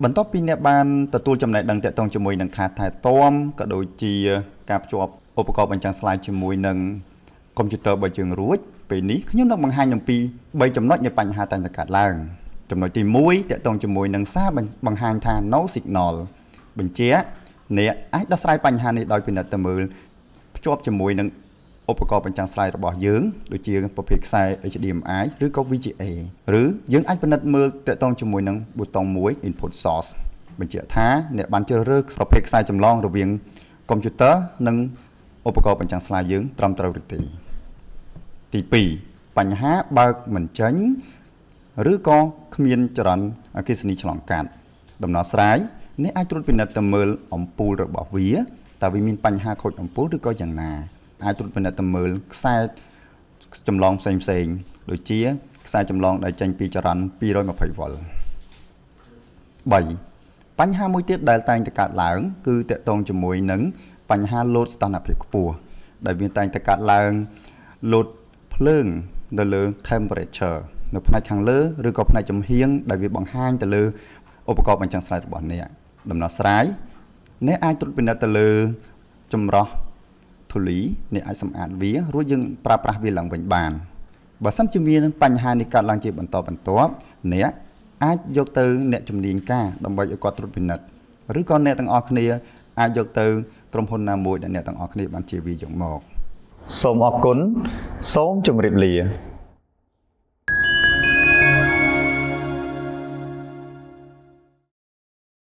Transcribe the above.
បន្ទាប់ពីអ្នកបានទទួលចំណេះដឹងទាក់ទងជាមួយនឹងការថែទាំក៏ដូចជាការភ្ជាប់ឧបករណ៍បញ្ចាំង slide ជាមួយនឹងកុំព្យូទ័ររបស់យើងរួចពេលនេះខ្ញុំនឹងបង្ហាញអំពី3ចំណុចនៃបញ្ហាតែងតែកើតឡើងចំណុចទី1ទាក់ទងជាមួយនឹងសារបង្ហាញថា no signal បញ្ជាក់អ្នកអាចដោះស្រាយបញ្ហានេះដោយពិនិត្យទៅមើលភ្ជាប់ជាមួយនឹងឧបករណ៍បញ្ចាំង slide របស់យើងដូចជាប្រភេទខ្សែ HDMI ឬក៏ VGA ឬយើងអាចពិនិត្យមើលទាក់ទងជាមួយនឹងប៊ូតុងមួយ input source បញ្ជាក់ថាអ្នកបានជ្រើសរើសប្រភេទខ្សែចម្លងរវាងកុំព្យូទ័រនិងឧបករណ៍បញ្ចាំង slide យើងត្រឹមត្រូវឬទេទី2បញ្ហាបើកមិនចេញឬក៏គ្មានចរន្តអគ្គិសនីឆ្លងកាត់ដំណោះស្រាយអ្នកអាចត្រួតពិនិត្យទៅមើលអំពូលរបស់វាតើវាមានបញ្ហាខូចអំពូលឬក៏យ៉ាងណាអាចត្រួតពិនិត្យទៅមើលខ្សែចម្លងផ្សេងផ្សេងដូចជាខ្សែចម្លងដែលចេញពីចរន្ត220វ៉ុល3បញ្ហាមួយទៀតដែលតែងតែកើតឡើង គឺទាក់ទងជាមួយនឹងបញ្ហាលោតស្ថានភាពខ្ពស់ដែលវាតែងតែកើតឡើងលោតភ្លើងនៅលើ temperature នៅផ្នែកខាងលើឬក៏ផ្នែកចំហៀងដែលវាបង្ហាញទៅលើឧបករណ៍បញ្ចាំង slide របស់អ្នកដំណោះស្រាយអ្នកអាចត្រួតពិនិត្យទៅលើចម្រោះធូលីអ្នកអាចសម្អាតវារួចយើងប្រើប្រាស់វាឡើងវិញបានបើសិនជាមានបញ្ហានេះកើតឡើងជាបន្តបន្ទាប់អ្នកអាចយកទៅអ្នកជំនាញការដើម្បីឲ្យគាត់ត្រួតពិនិត្យឬក៏អ្នកទាំងអស់គ្នាអាចយកទៅក្រុមហ៊ុនណាមួយដែលអ្នកទាំងអស់គ្នាបានជាវាយកមកសូមអរគុណសូមជម្រាបលា។